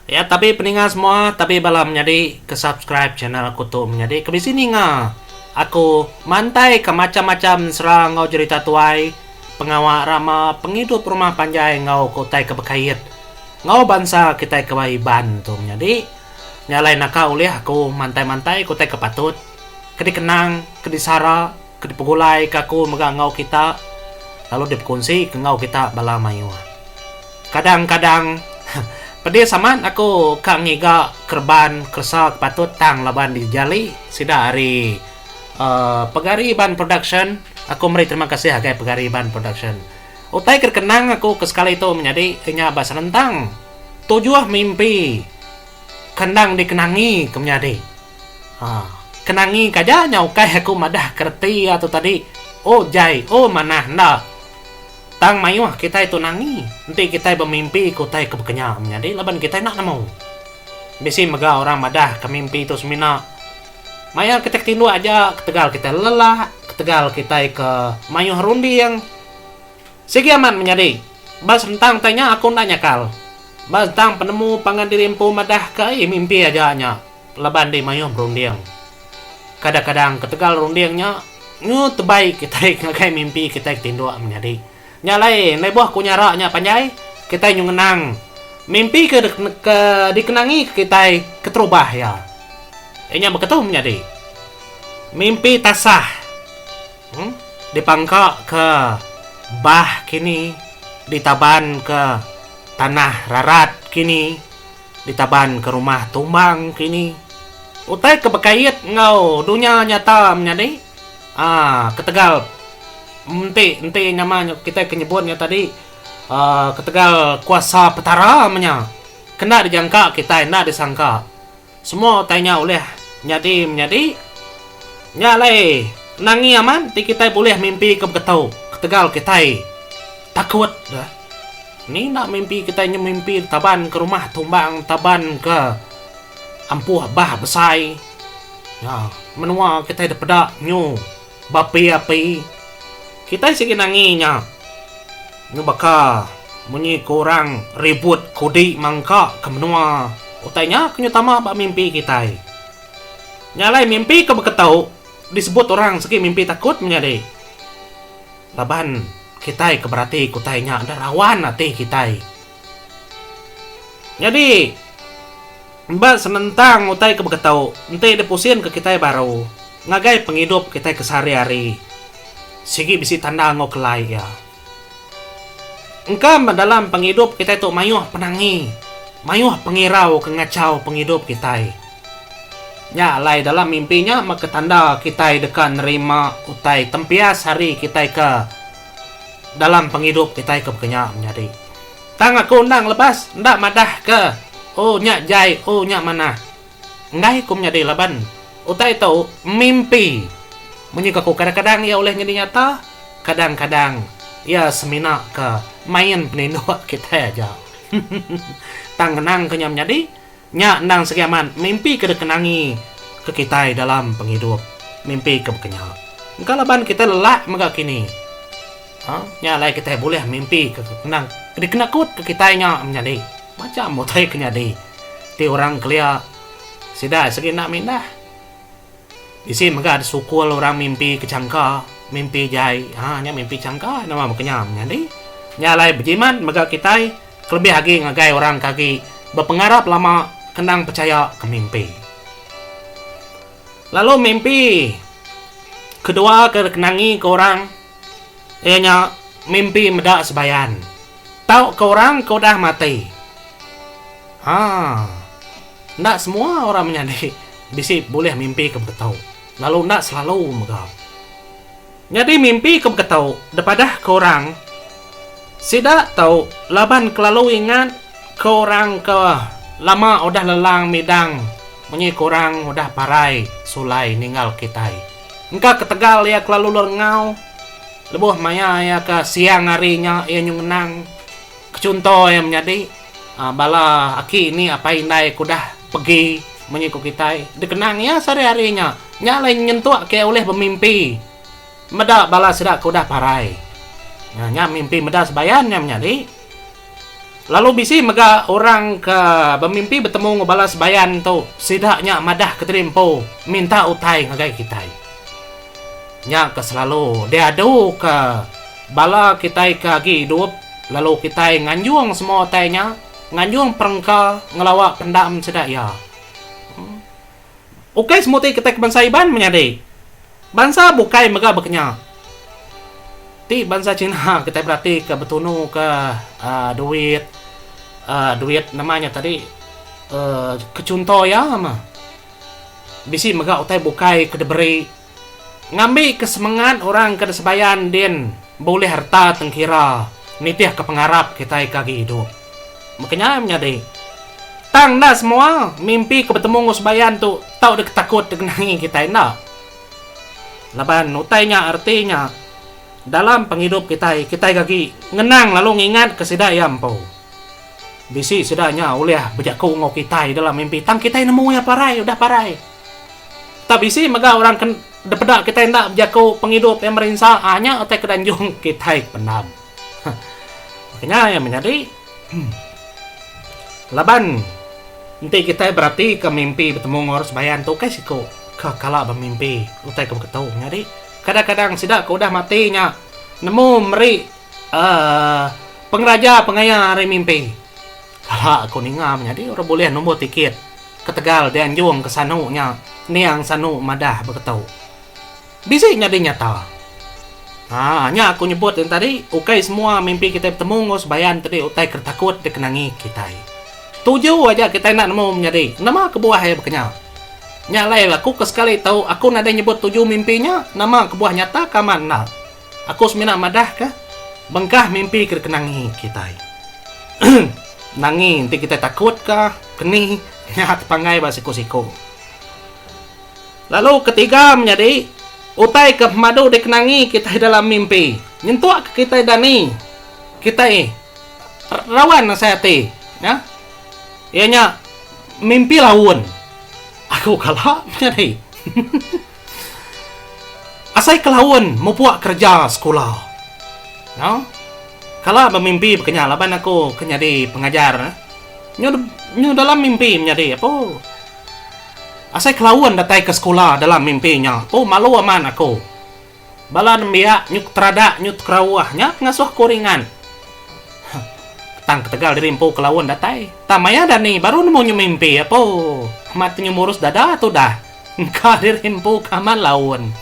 Ya tabi peninga semua, tabi bala menyadi ke subscribe channel aku tu menyadi ke bisi ninga aku mantai ke macam-macam ensera enggau jerita tuai, pengawa rama, pengidup rumah panjai enggau ke utai ke bekait enggau bansa kitai ke ba Iban tu menyadi. Nya alai naka ulih aku mantai-mantai ke utai ke patut ke dikenang, ke disara, ke dipegulai ke aku mega enggau kita lalu dipekunsi ke enggau kita bala mayuh. Kadang-kadang pedis amat aku ka ngiga kereban keresa ke patut tang laban dijali sida ari uhh Pegari Iban Production. Aku meri terima kasih agai Pegari Iban Production. Utai ke dikenang aku ke sekali tu menyadi inya ba senentang tujuh mimpi ke endang dikenangi ke menyadi. Haa kenangi ke aja nya ukai aku madah ke reti iya tu tadi oh jai oh manah enda. Tang mayuh kitai tu nangi enti kitai bemimpi ke utai ke bekenya menyadi laban kitai enda nemu. Bisi mega orang madah ke mimpi tu semina maya kitai ke tinduk aja ketegal kitai lelak, ketegal kitai ke mayuh runding. Sigi amat menyadi, ba sentang utai nya aku enda nyakal. Ba sentang penemu pangan diri empu madah ke ai mimpi aja nya laban dei mayuh berunding. Kadang-kadang ketegal runding nya nyu tebai kitai ngagai mimpi kitai ke tinduk menyadi. Nya alai lebuh ku nyara nya panjai, kitai nyu ngenang mimpi ke ke dikenangi ke kitai keterubah iya. Iya nya beketu menyadi. Mimpi tasah uhh dipangka ke bah kini, ditaban ke tanah rarat kini. Ditaban ke rumah tumbang kini. Utai ke bekait enggau dunya nyata menyadi aaa ketegal enti enti nama kitai ke nyebut nya tadi aaa ketegal kuasa petara menya kena dijangka kitai enda disangka semua utai nya ulih nyadi menyadi nya alai nangi amat ti kitai bulih mimpi ke beketu ketegal kitai takut. Ni enda mimpi kitai nya mimpi taban ke rumah tumbang taban ke ampuh bah besai. Nya menua kitai da peda nyu beapi-api. Kitai sigi nangi nya nyu baka munyi ku orang ribut kudi mangka ke menua utai nya ke nyu tama ba mimpi kitai. Nya alai mimpi ke beketu disebut orang sigi mimpi takut menyadi. Laban kitai ke berati ke utai nya enda rawan ati kitai. Nyadi, ba senentang utai ke beketu, enti dipusinka kitai baru ngagai pengidup kitai ke sehari-hari, sigi bisi tanda enggau kelai iya. Engka dalam pengidup kitai tu mayuh penangi, mayuh pengirau ke ngachau pengidup kitai. Nya alai dalam mimpi nya meh ke tanda kitai deka nerima utai tempias hari kitai ke dalam pengidup kitai ke bekenya menyadi. Tang aku enda ngelebas enda madah ke oh nya jai oh nya manah. Enggai ku menyadi laban utai tu mimpi. Munyi ke aku kadang-kadang iya ulih nyadi nyata, kadang-kadang iya semina ke main peninduk kitai aja. Tang ngenang ke nya menyadi. Nya endang segi amat mimpi ke dikenangi ke kitai dalam pengidup. Mimpi ke bekenya. Engka laban kitai lelak mega kini. Ha, nya alai kitai bulih mimpi ke endang dikenakut ke kitai nya menyadi. Macham utai ke nyadi. Ti orang kelia sida segi enda mindah. Bisi mega disukul orang mimpi ke changka, mimpi jai. Ha nya mimpi changka nama baka nya menyadi. Nya alai bejimat mega kitai kelebih agi ngagai orang ke agi bepengarap lama ke endang pechaya ke mimpi. Lalu mimpi kedua ke dikenangi ke orang iya nya mimpi meda sebayan tauka orang ke udah mati. Ha. Enda semua orang menyadi bisi bulih mimpi ke beketu, lalu enda selalu mega. Nyadi mimpi ke beketu dipadahka orang, sida tu laban kelalu ingat ke orang ke lama udah lelang midang munyi ke orang udah parai sulai ninggal kitai. Engka ketegal iya kelalu lengau lebuh maya iya ke siang hari nya iya nyu ngenang. Chunto iya menyadi, bala aki ini apai indai ke udah pegi munyi ku kitai dikenang iya sehari-hari nya. Nya alai nyentuk ke ulih bemimpi meda bala sida ke udah parai. Nya mimpi meda sebayan nya menyadi. Lalu bisi mega orang ke bemimpi betemu enggau bala sebayan tu, sida nya madah kediri empu minta utai ngagai kitai. Nya ke selalu diaduka bala kitai ke agi idup lalu kitai nganjung semua utai nya, nganjung perengka ngelawa pendam sida iya. Ukai semuti kitai ke bansa Iban menyadi. Bansa bukai mega bekenya. Ti bansa Cina kitai berati ke betunu ke uhh duit uhh duit nama nya tadi uhh ke chunto iya mah. Bisi mega utai bukai ke diberi ngambi ke semengat orang ke disebayan din bulih reta tengkira nitih ke pengarap kitai ke agi idup. Meka nya menyadi. Tang enda semua mimpi ke betemu enggau sebayan tu tau diketakut dikenangi kitai enda. Laban utai nya reti nya dalam pengidup kitai, kitai gagi ngenang lalu ngingatka sida iya empu. Bisi sida nya ulih bejaku enggau kitai dalam mimpi tang kitai nemu iya parai udah parai. Tang bisi mega orang ke dipeda kitai enda bejaku pengidup iya merinsa aa nya utai ke danjung kitai ke pendam. Baka nya iya menyadi laban enti kitai beratika mimpi betemu enggau orang sebayan tu ukai siku ke kala bemimpi utai ke beketu menyadi. Kadang-kadang sida ke udah mati nya nemu meri uhh pengeraja pengaya ari mimpi. Kala aku ninga menyadi orang bulih nombor tiket ketegal dianjung ke sanu nya niang sanu madah beketu. Bisi nyadi nyata. Haa nya aku nyebut yang tadi ukai semua mimpi kitai betemu enggau sebayan tadi utai ke takut dikenangi kitai. Tuju aja kitai enda nemu menyadi nama kebuah iya bekenya. Nya alai aku ke sekali tu aku nadai nyebut tuju mimpi nya nama kebuah nyata ke amat enda. Aku semina madah ke bengkah mimpi ke dikenangi kitai. Nangi enti kitai takut ka keni nya tepanggai ba siku-siku. Lalu ketiga menyadi, utai ke pemadu dikenangi kitai dalam mimpi, nyentuk ke kitai dani, kitai rawan asai ati, nya, iya nya mimpi laun. Aku kala menyadi. Asai ke laun mupuk kereja sekula. Nya, kala bemimpi baka nya laban aku ke nyadi pengajar. Nyu nyu dalam mimpi menyadi apu. Asai kelaun datai ke sekula dalam mimpi nya. Tu malu amat aku. Bala nembiak nyu keteradak nyu tekerauh nya ke ngasuh aku ringat. Huh. Tang ketegal diri empu kelaun datai. Tang maya dani baru nemu nyu mimpi apu. Amat tu nyu murus dada tudah. Engka diri empu ke amat laun.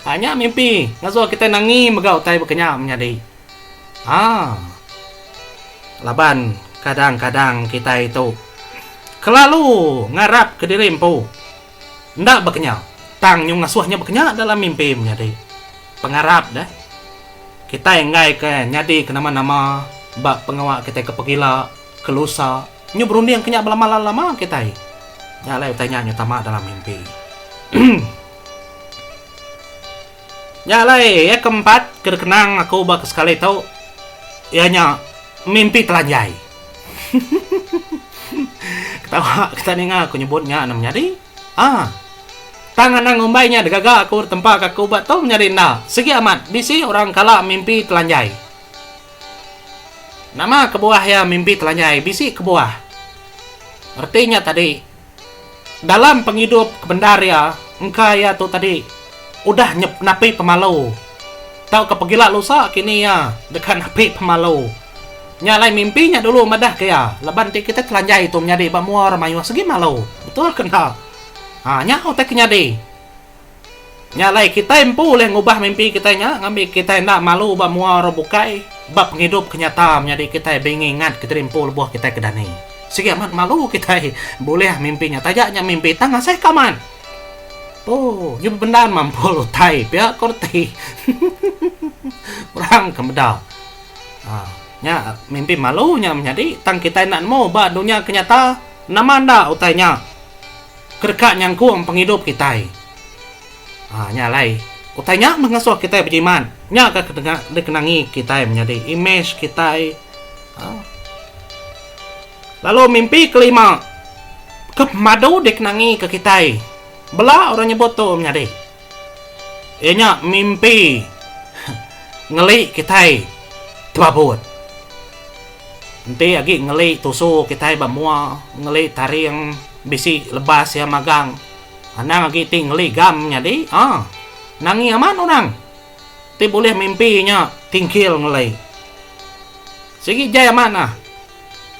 Ha nya mimpi ngasuh kitai nangi mega utai baka nya menyadi. Haa. Laban kadang-kadang kitai tu kelalu ngarapka diri empu enda bekenya tang nyu ngasuh nya bekenya dalam mimpi menyadi pengarap deh. Kitai enggai ke nyadi ke nama-nama ba pengawa kitai ke pegila, ke lusa nyu berunding ke nya belama-lama kitai. Nya alai utai nya nyu tama dalam mimpi. Nya alai iya keempat ke dikenang aku ba kesekali tu iya nya mimpi telanjai. Ketawa kita ninga aku nyebut nya enda menyadi. Aa. Tang anang ngumbai nya digaga aku ditempa ka aku ba tu menyadi enda. Sigi amat bisi orang kala mimpi telanjai. Nama kebuah iya mimpi telanjai bisi kebuah. Reti nya tadi. Dalam pengidup ke bendar iya, engka iya tu tadi udah napi pemalu tauka pegila lusa kini iya deka napi pemalu. Nya alai mimpi nya dulu madahka iya laban enti kitai telanjai tu menyadi ba mua orang mayuh segi malu. Betul ke enda? Ha nya utai ke nyadi. Nya alai kitai empu ulih ngubah mimpi kitai nya ngambi kitai enda malu ba mua orang bukai ba pengidup ke nyata menyadi kitai bingingat kediri empu lebuh kitai ke dani. Sigi amat malu kitai bulih mimpi nya taja nya mimpi tang asai ka amat. Oh, nyu bebendar mampul utai pia ko reti. Orang ke meda. Ha, nya mimpi malu nya menyadi tang kitai enda nemu ba dunya ke nyata nama enda utai nya. Ke deka nyangkung pengidup kitai. Ha, nya alai, utai nya meh ngasuh kitai bejimat. Nya ka dikenangi kitai menyadi imej kitai. Ha. Lalu mimpi kelima ke pemadu dikenangi ke kitai bela orang nyebut tu menyadi. Iya nya mimpi ngeli kitai tebabut. Enti agi ngeli tusu kitai ba mua, ngeli taring bisi lebas iya magang. Anang agi ti ngeli gam nyadi aa. Nangi amat orang ti bulih mimpi nya tingkil ngeli. Sigi jai amat nah.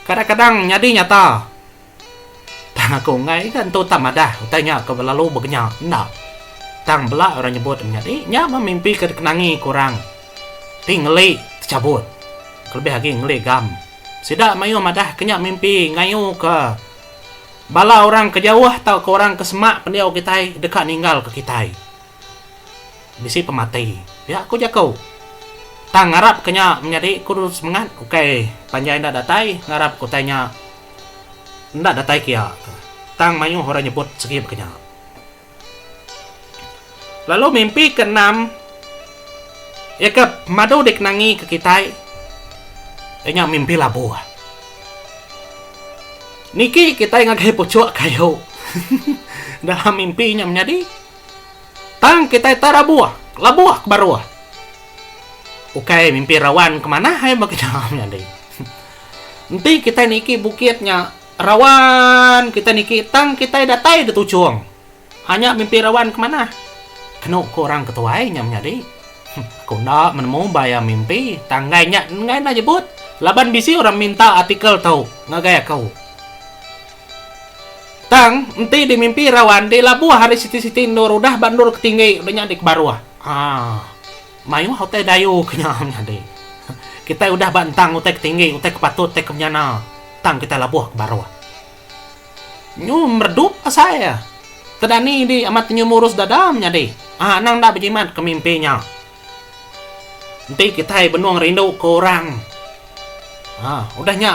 Kadang-kadang nyadi nyata. Tang aku enggai ga entu tak madah utai nya ke belalu begenya enda. Tang bela orang nyebut menyadi nya meh mimpi ke dikenangi ke orang ti ngeli techabut kelebih agi ngeli gam. Sida mayuh madah ke nya mimpi ngayu ke bala orang ke jauh tauka orang ke semak pendiau kitai deka ninggalka kitai. Bisi pemati. Pia ku jaku. Tang ngarap ke nya menyadi ku semengat ukai panjai enda datai ngarap ke utai nya enda datai kia. Tang mayuh orang nyebut segi baka nya. Lalu mimpi ke enam iya ke pemadu dikenangi ke kitai iya nya mimpi labuh. Niki kitai ngagai puchuk kayu dalam mimpi nya menyadi. Tang kitai tak rabuh, labuh ke baruh. Ukai mimpi rawan ke manah ai baka nya menyadi. Enti kitai niki bukit nya rawan kitai niki tang kitai datai da tuchung. Ha nya mimpi rawan ke manah. Kenu ku orang ke tuai nya menyadi. Aku enda menemu ba iya mimpi tang enggai nya enggai enda nyebut laban bisi orang minta artikel tu ngagai aku. Tang, enti dimimpi rawan dilabuh ari siti-siti endur udah ba endur ke tinggi udah nya dikebaruh. Haa. Mayuh utai dayu ke nya menyadi. Kitai udah ba entang utai ke tinggi, utai ke patut, utai ke menyana tang kitai labuh ke baruh. Nyu meredup asai iya. Tedani di amat nyu murus dada menyadi. Haa anang enda bejimat ke mimpi nya. Enti kitai benung rindu ke orang, haa udah nya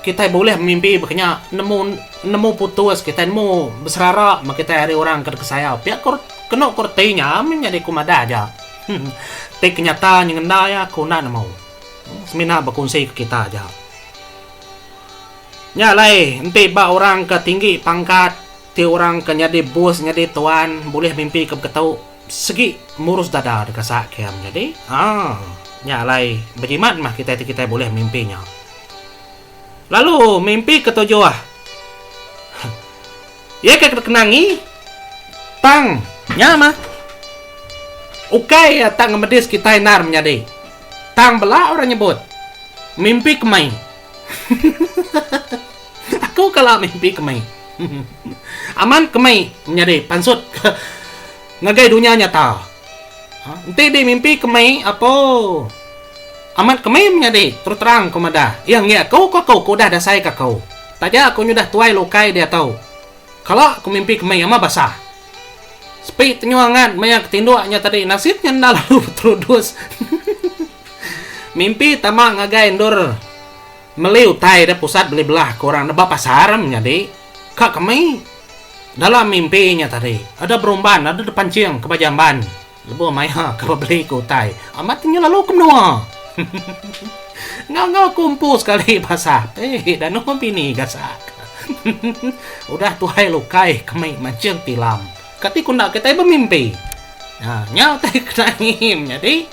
kitai bulih mimpi baka nya nemu nemu putus kitai nemu beserara meh kitai ari orang ke dikesayau. Pia ku kenu ku reti nya meh nyadi ku madah aja. Ti kenyata nyengenda iya aku enda nemu. Semina bekunsi ke kita aja. Nya alai enti ba orang ke tinggi pangkat ti orang ke nyadi bos nyadi tuan bulih mimpi ke beketu. Segi murus dada deka sak ke menyadi. Haa. Nya alai bejimat mah kitai ti kitai bulih mimpi nya. Lalu mimpi ketujuh. Iya ke kenangi tang nya mah. Ukai iya tak ngemedis kitai endar menyadi. Tang bela orang nyebut mimpi kemai. Aku kala mimpi kemai. Aman kemai menyadi pansut ke ngagai dunya nyata. Enti di mimpi kemai apo amat kemai menyadi terus terang ku madah. Iya enggi aku ku aku ke udah dasai ke aku. Taja aku nyudah tuai lukai diatu. Kala ku mimpi kemai ama basah. Sepi tenyu angat maya ke tinduk nya tadi nasit nya enda lalu beterudus. Mimpi tama ngagai endur Meli utai da pusat beli belah ke orang ba pasar menyadi ka kami dalam mimpi nya tadi ada berumban ada da pancing ke ba jamban lebuh maya ke bebeli ke utai amat nya lalu ke menua enggau enggau aku empu sekali pasar eh danu bini gasak udah tuai lukai kami mancing tilam kati ku enda kitai bemimpi ha nya utai kena menyadi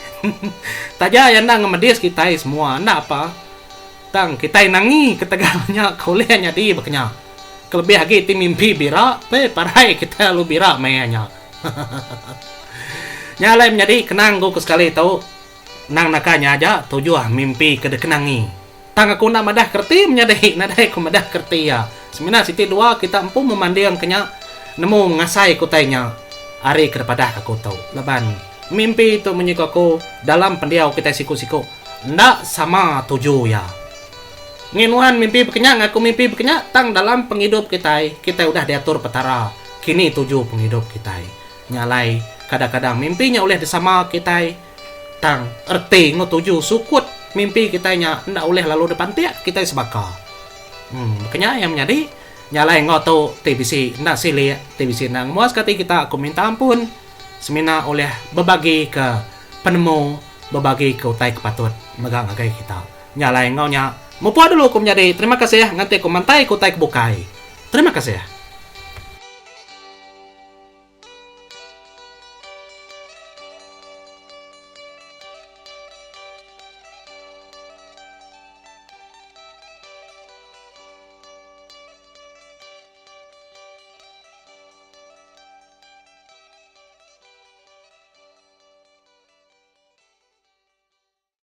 taja iya enda ngemedis kitai semua enda apa. Tang kitai nangi ketegal nya ke ulih nyadi baka nya. Kelebih agi ti mimpi bira pe parai kitai lalu bira maya nya. Nya alai menyadi kenang ku ke sekali tu endang naka nya aja tujuh mimpi ke dikenangi. Tang aku enda madah ke reti menyadi nadai ku madah ke reti iya. Semina siti dua kita empu memanding ke nya nemu ngasai ke utai nya ari ke dipadah ke aku tu. Laban mimpi tu munyi ku aku dalam pendiau kitai siku-siku. Enda sama tuju iya. Ngi nuan mimpi bekenya ngaku mimpi bekenya tang dalam pengidup kitai, kitai udah diatur Petara kini tuju pengidup kitai. Nya alai kadang-kadang mimpi nya ulih disama kitai tang erti enggau tuju sukut mimpi kitai nya enda ulih lalu dipantik kitai sebaka. Em bekenya iya menyadi. Nya alai enggau tu ti bisi enda silik, ti bisi enda ngemuaska ati kita aku minta ampun semina ulih bebagi ke penemu bebagi ke utai ke patut mega ngagai kita. Nya alai enggau nya, mupuk dulu ku menyadi. Terima kasih nganti ku mantai ke utai ke bukai. Terima kasih.